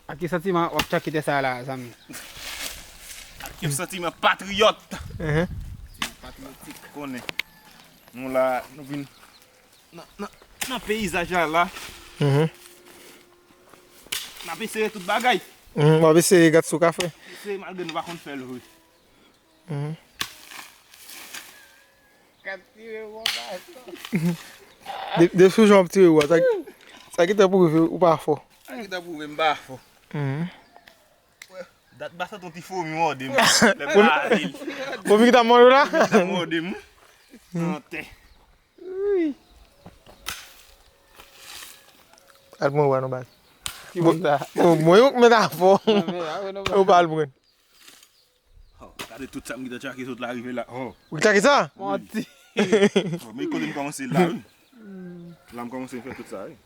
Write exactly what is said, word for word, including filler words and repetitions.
Ak ki santiman w ap tchake tè sa a la, zanmi? Ak yon santiman patriyòt. Mhm. Patriyotik. Konnen. Nou la, nou vin nan, nan, nan peyizaj la la. Mhm. N ap eseye tout bagay. Mhm, w ap eseye gad sa w ka fè. Eseye malgre nou pa konn fè l vre. Mhm. K ap tire w anba sa. De, de sou jan w ap tire w a, sa, sa ki te pwouve ou pa fò. Sa ki te pwouve m pa fò. Mhm. Dat m pa santi yon ti fomi mòde m. Lè m pa ale l. Fomi ki t ap mòde w la? Ki t ap mòde m. Nan tè. Al pran w a non baz. Ki moun sa? Bon, mwen yo k met afò. Ou pa al pran. Oh, gade tout sa m gentan tchake sot la rive la. Oh. Ou tchake sa? Manti. Oh, men kote m kòmanse la, wi. La m kòmanse fè tout sa, wi.